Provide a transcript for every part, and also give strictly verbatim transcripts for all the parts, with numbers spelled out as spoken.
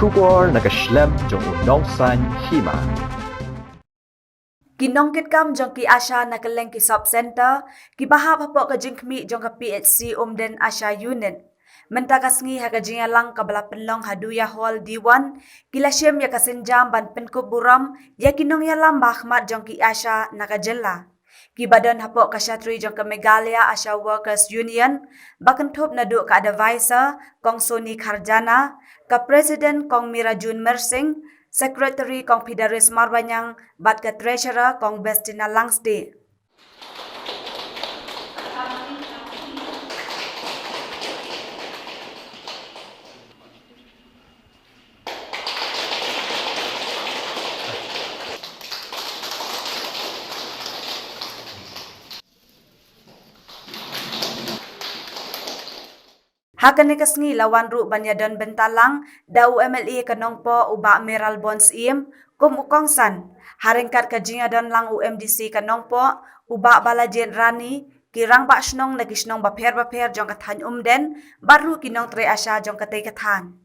Khubor na ka shlem jong u nongsan hima. Ki nongkitkam jong ki ASHA na kylleng ki sub center, ki ba hap hapoh ka jingkhmih jong ka P H C Umden ASHA Unit, mynta ka sngi ha ka jingïalang ka ba la pynlong ha Duya Hall D one, ki la shim ïa ka sienjam ban pynkup burom ïa ki nongïalam ba ha khmat jong ki ASHA na ka jylla. Ki ba don hapoh ka shatri jong ka Meghalaya ASHA Workers Union, ba kynthup naduh ka advisor Kong Sony Kharjana, ka president Kong Mirajun Mersing, secretary Kong Fidaris Marbaniang, bad ka treasurer Kong Bestina Langstieh. Ha kane ka sngi la wan ruh ban ïadon bynta lang da u M L A ka Nongpoh u Bah Mayralborn Syiem kum u kongsan. Ha ryngkat ka jingïadon lang u M D C ka Nongpoh u Bah Balajied Rani, ki rangbah shnong na ki shnong bapher bapher jong ka thaiñ Umden, bad ruh ki nongtrei ASHA jong katei ka thaiñ.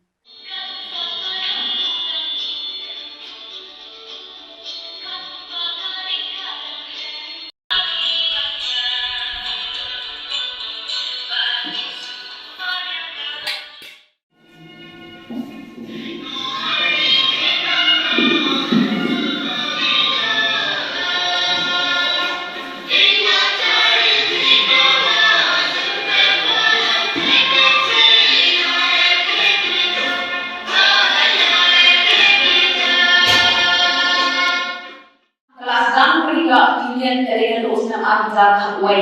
Ka la sdang ka ri ka Union ka dei naduh u snem ar hajar khatwei.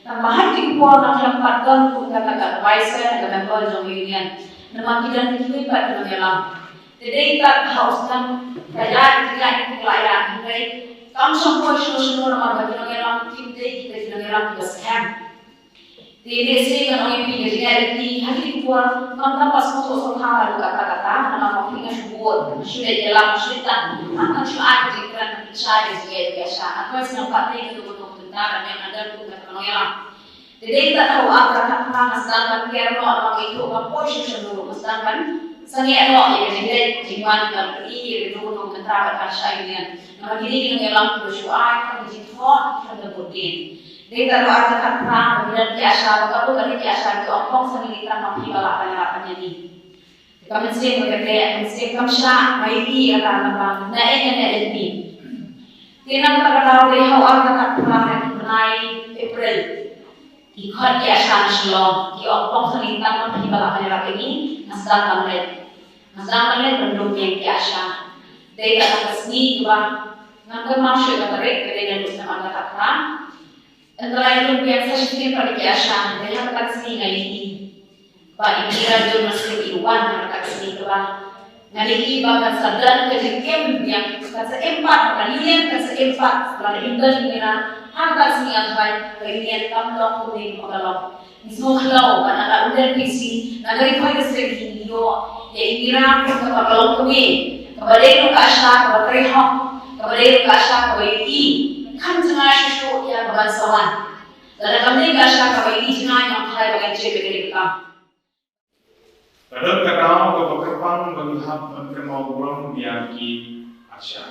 Tang ba ha kine ki por nga khlem pat don kum kata ka advisor ne ka member jong ka Union. Namar ki don kiwei pat ki nongïalam. Te dei kat ha u snem ka ïaid ka ïaid ka la ïaid hynrei kam shym poi shuh shuh namar ba ki nongïalam kim dei kita ki nongïalam kiba skhem. Te lehse ngan ong ïa phi ka jingïaid lynti ha kine ki por ngam tam pat sngewthuh sngewthuh haduh katta katta namar ba phi nga shu bud, nga shu leit ïalam, nga shu leit tang, ngam shu ai ka jingkren, ngam shu ai ka jingïaid lynti sha. Nga kwah sngewbha te katu katu ka bynta kane nga don kum kata ka nongïalam. Te dei kata ha u ar hajar khatphra nga sdang ban kiar noh namar nga ithuh ba poi sha sha ruh nga sdang ban sangeh noh ïa ka jingleit jingwan ban pyni ïa katu katu ka bynta kata sha ïa u Union. Namar kine ki nongïalam kiba shu ai ka jingthoh ki khlem da bud dien. Dei ka ruh ar ka khatphra, ba ki don ki ASHA, ba ka ruh ka dei ki ASHA, ki ong kong sangeh ni tang ma phi ba lah ban ïarap ban ïa ngi. Ka mynsiem ka kyrkieh, ka mynsiem kam shah, ma ïohi ïa ka, namar na ïeng ïa lynti. Te na kata ka daw dei ha u ar ka khatphra ha ki bnai April. Ki khot ki ASHA na Shillong, ki ong kong sangeh ni tang ma phi ba lah ban ïarap ïa ngi, nga sdang ban leit. Nga sdang ban leit ban lum biang ki ASHA. Dei kata ka sngi kaba ngam kynmaw shuh ka tarik, ka dei naduh snem ar ka khatphra. Ynda la ïalum biang sa shiteng pat ki ASHA, dei ha kata ka sngi nga ïohi ba i Mira Jones Singh i wan ha kata ka sngi kaba nga ïohi ba kan sa don ka jingim biang, kan sa im pat, ka Union kan sa im pat, lada im don i Mira ha kata ka sngi, nga tharai ka Union kam long kumne kumba ka long. Ngi sngewkhlaw ba na ka Umden P C, na ka Ri Bhoi District ngi ïoh ïa i Mira kum kaba ka long kmie, kaba dei ruh ka ASHA kaba trei hok, kaba dei ruh ka ASHA kaba ïohi kham jngai shuh shuh ïa ka ban sa wan. Lada kam dei ka ASHA kaba ïohi jngai, nga tharai ba ngan jied ïa kane ka kam. Ka don ka daw kaba kyrpang ba ngi hap ban kynmaw burom ïa ki ASHA.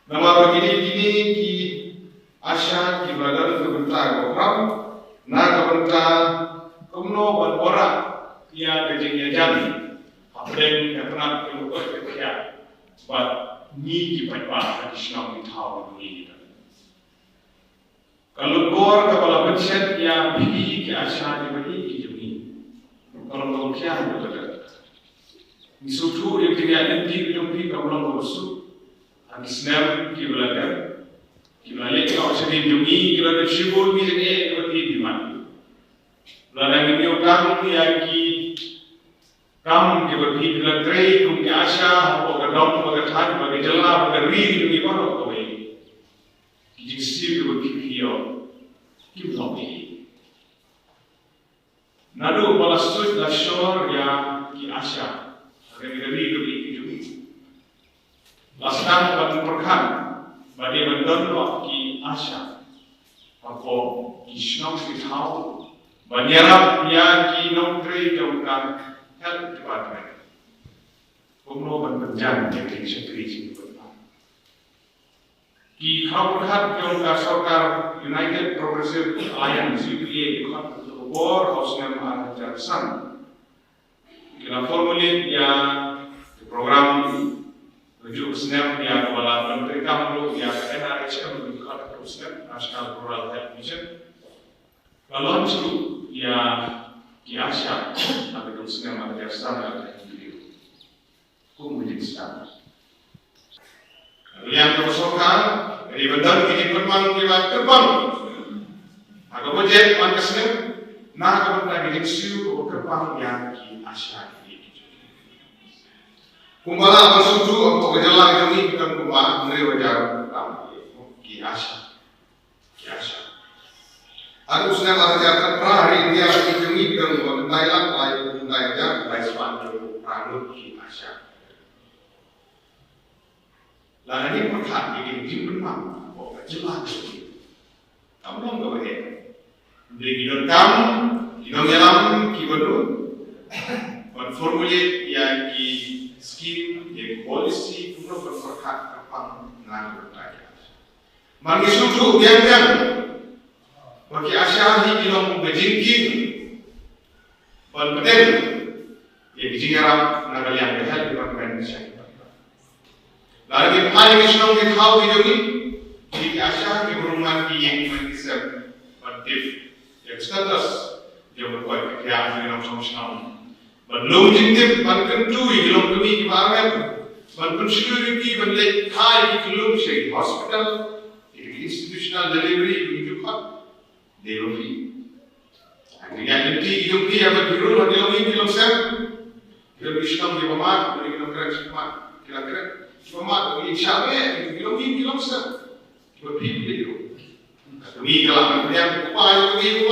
Namar ba kine, kine ki ASHA kiba don ka bynta kaba khraw na ka bynta kumno ban wanrah ïa ka jingïajan hapdeng ka tnat ka lynti ka khiah bad ngi ki paidbah ha ki shnong ki thaw kiba ngi don. Ka lynti kaba la pynshet ïa phi ki ASHA kiba ïeit ki jong ngi. Ka long kaba khia kaba dang. Ngi sngewthuh ïa ka jingïaid lynti ka jong phi kam long kaba suk. Ha ki snem kiba la dep, kiba la leit noh shadien jong ngi, ki la dep shibun ki jingeh kiba phi phi man. Lada ngim ïoh tang ïa ki kam kiba phi phi la trei kum ki ASHA hapoh ka dong, hapoh ka thaiñ, hapoh ka jylla, hapoh ka ri jong ngi baroh kawei. Ki jingsiew kiba phi phi ïoh kim long ei. Naduh ba la suid la shor ïa ki ASHA ha kane ka ri kaba ïeit ka jong ngi, la sdang ban pyrkhat ba dei ban don noh ki ASHA hapoh ki shnong ki thaw ban ïarap ïa ki nongtrei jong ka health department. Kumno ban pynjan ïa ki shakri jingpynbna. Ki khraw pyrkhat jong ka sorkar United Progressive Alliance, U P A, ki khot ha bor ha u snem ar hajar san. Ki la formulate ïa ki program, ha u snem ïa kaba la pyntreikam ruh ïa ka N R H M, ki khot ha u snem National Rural Health Mission. Ka launch ruh ïa ki ASHA ha u snem ar hajar san, ar hajar hynriew. Kum u jingsdang. Liang ka sorkar, ka dei ban don ki jingpynman kiba kyrpang ha ka budget man ka snem, na ka bynta ki jingsiew kaba kyrpang ïa ki ASHA ki. Kumba la ban sngewthuh, hapoh ka jylla ka jong ngi ki don kumba hynriew hajar ki ASHA. Ki ASHA. Ha u snem ar hajar khatphra, ha ri India ka jong ngi ki don kumba khyndai lak lai khyndai hajar lai spah hynñiew phra ngut ki ASHA. Lada ngin pyrkhat ïa ki jingpynman hapoh ka jylla ka jong ngi, kam long kaba eh. Hynrei ki donkam, ki nongïalam kiba nud ban formulate ïa ki scheme, ïa ki policy, kumno ban pyrkhat kyrpang na ka bynta ki ASHA. Man ngi sngewthuh biang biang ba ki ASHA hi ki long ka jingkieng ban pynbeit ïa ki jingïarap na ka liang ka health department sha ki. Lada ngi phai ki shnong ki thaw ki jong ngi, ki ASHA ki briew man ki ïing man ki sem ban tip ïa ka status jong ka koit ka khiah jong ki nongshong shnong. Ban long jingtip, ban kyntu ïa ki longkmie kiba armet, ban pynshlur ïa ki ban leit phai ïa ki kyllum sha ki hospital, ïa ki institutional delivery, ïa ki khot. Dei ba phi, ha ki ïa ki lynti ki jong phi, ha ki ruh, ha ki longïing ki longsem. Ki don ki shnong kiba mad, ki don ki nongkren kiba mad, ki la kren kiba mad, ki shah beh, ki longïing ki longsem. Kiba phi phi dei ruh. Ka kmie ka la kren, ka kpa ka kmie.